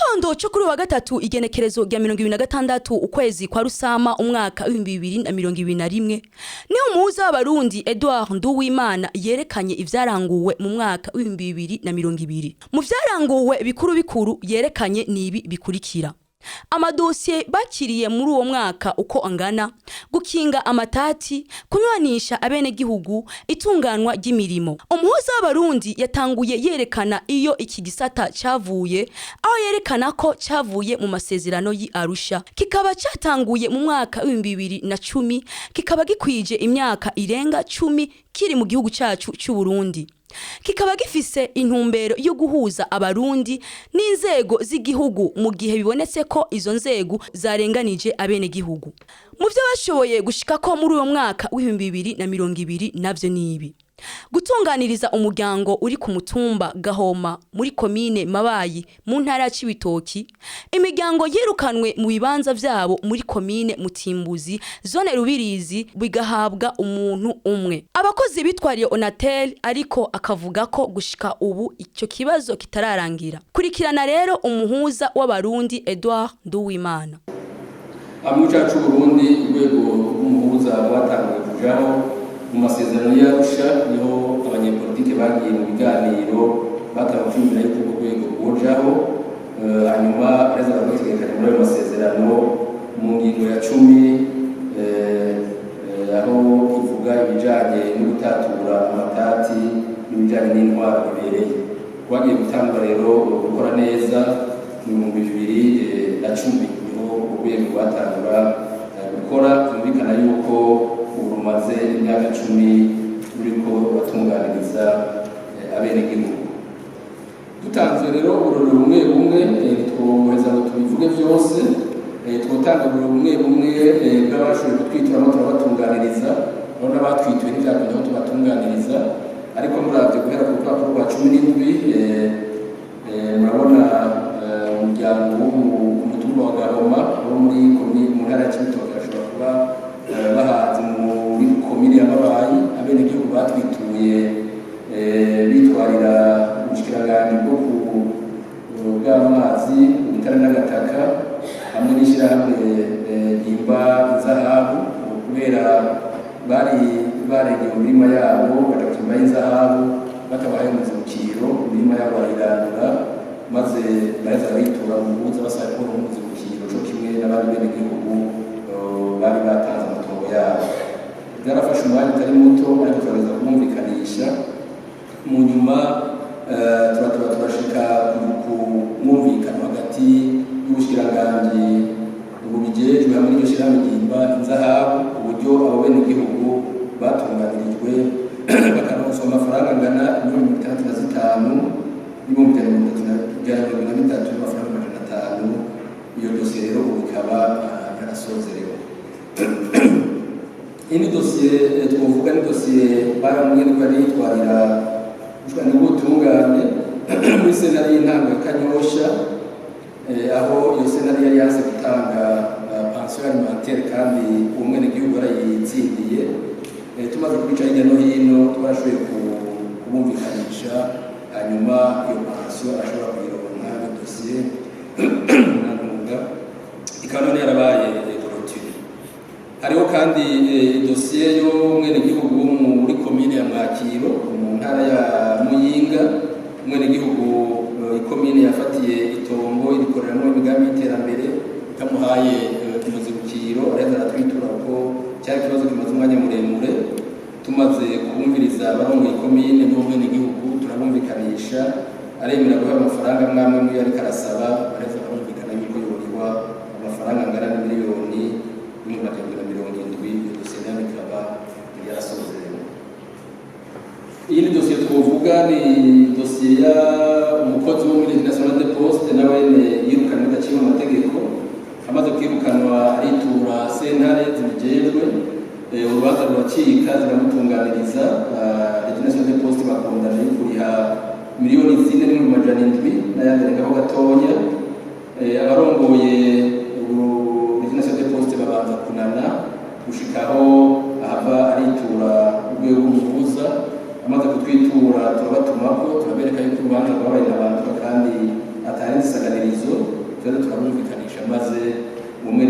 Gitondo cyo kuri wa gatatu, igenekerezo rya 26 ukwezi kwa Rusama umwaka w'2021, niho umuhuza w'Abarundi Edouard Nduwimana yerekanye ivyaranguwe mu mwaka w'2020. Mu vyaranguwe bikuru bikuru yerekanye nibi bikurikira: amadosiye bakiriye muri uwo mwaka uko angana, gukinga amatati, kunywanisha abenegihugu, itunganwa ry'imirimo. Umuhuza w'Abarundi yatanguye yerekana iyo iki gisata cavuye, aho yerekana ko cavuye mu masezerano y'i Arusha, kikaba catanguye mu mwaka w'2010, kikaba gikwije imyaka irenga 10 kiri mu gihugu cacu c'u Burundi, kikaba gifise intumbero yo guhuza Abarundi n'inzego z'igihugu mu gihe bibonetse ko izo nzego zarenganije abenegihugu. Mu vyo bashoboye gushikako muri uwo mwaka w'2020 navyo nibi: gutunganiriza umuryango uri ku mutumba Gahoma muri komine Mabayi mu ntara ya Cibitoki, imiryango yirukanwe mu bibanza vyabo muri komine Mutimbuzi, zone Rubirizi, bigahabwa umuntu umwe. Abakozi bitwariye Onatel, ariko akavuga ko gushika ubu icyo kibazo kitararangira. Kurikirana rero umuhuza w'Abarundi Edouard Nduwimana. Mu cyacu Burundi, urwego rw'umuhuza rwatanguye kujaho mu masezerano y'Arusha. Niho abanyepolitike bagiye mu biganiro batanguye kwiyumvira yuko urwo rwego rwojaho. Hanyuma baraheza bararutegekanya muri ayo masezerano mu ngingo ya 10, aho ivuga ibijanye no gutatura amatati n'ibijanye n'intwaro ibereye. Rwagiye gutangura rero gukora neza mu 2010, niho urwego rwatangura gukora. Byumvikana yuko ubu rumaze imyaka 10 ruriko ruratunganiriza abenegihugu. Dutanze rero uburorero bumwe bumwe, ntitwoheza ngo tubivuge byose. Twotanga uburorero bumwe bumwe bw'abashoboye kutwituramo turabatunganiriza, aho n'abatwituye ntibyakunda ko tubatunganiriza. Ariko muravye guhera ku rupapuro rwa 17, murabona umuryango wo ku mutumba wa Gahoma wo muri mu ntara ya Cibitoke, bashobora kuba bahazi muri komine ya Mabayi. Abenegihugu batwituye bitwarira ubushikiranganji bwo bw'amazi, ubutare n'agataka hamwe n'ishyirahamwe ryimba inzahabu, kubera bari barengeye mu mirima yabo baja kwimba inzahabu batabahaye umuzibukiro, imirima yabo barayirandura, maze baheza baritura umuhuza basaba kubona umuzibukiro co kimwe n'abandi benegihugu bari batanze amatongo yabo. Byarafashe umwanya utari muto, ariko turageza kumumvikanisha. Mu nyuma turatuba turashika ku mwumvikano hagati y'ubushikiranganji bubijejwe hamwe n'iryo shyirahamwe ryimba inzahabu, ku buryo abo benegihugu batunganirijwe bakaronswa amafaranga angana miliyoni 65 n'ibihumbi 133 n'amafaranga 500. Iyo dosiye rero ubu ikaba yarasozerewe. Indi dosiye twovuga ni dosiye baramwe niko yari yitwarira ubutungane muri sentare y'intango ya Kanyosha, aho iyo sentare yari yanse gutanga pension alimentaire kandi uwo mwenegihugu yarayitsindiye. Tumaze kubica hirya no hino, twarashoboye kubumvikanisha, hanyuma iyo pension ashobora kuyironka. Iyo dosiye ntantunga ikaba none yarabaye clôturée. Hariho kandi dosiye y'umwenegihugu wo muri komine ya Mwakiro mu ntara ya Muyinga. Umwenegihugu ikomine yafatiye itongo irikoreramo imigambi y'iterambere itamuhaye umuzibukiro, araheza aratwitura kuko cyari ikibazo kimaze umwanya muremure. Tumaze kumviriza abarongoye ikomine n'umwenegihugu, turabumvikanisha, aremera guha amafaranga amwe muyo ariko arasaba. Baraheza barumvikana yuko yorihwa amafaranga angana n'imiliyoni 770. Iyo dosiye nayo ikaba yarasozerewe. Iyindi dosiye twovuga ni dosiye ya umukozi wo muri National de Poste, nawe yirukanwe bidaciye mu mategeko. Amaze kwirukanwa aritura sentare zibijejwe, urubanza ruracika, ziramutunganiriza. National de Poste bakondana kuriha miliyoni 4 n'ibihumbi 700 n'ayandi arengaho gatonya. Abarongoye National de Poste babanza kunana gushikaho ahava aritura urwego rw'umuhuza. Amaze kutwitura turabatumako, turabereka yuko urubanza rwabaye ntabanduka kandi atari inzisaganirizo. Tuza turabumvikanisha, maze umwe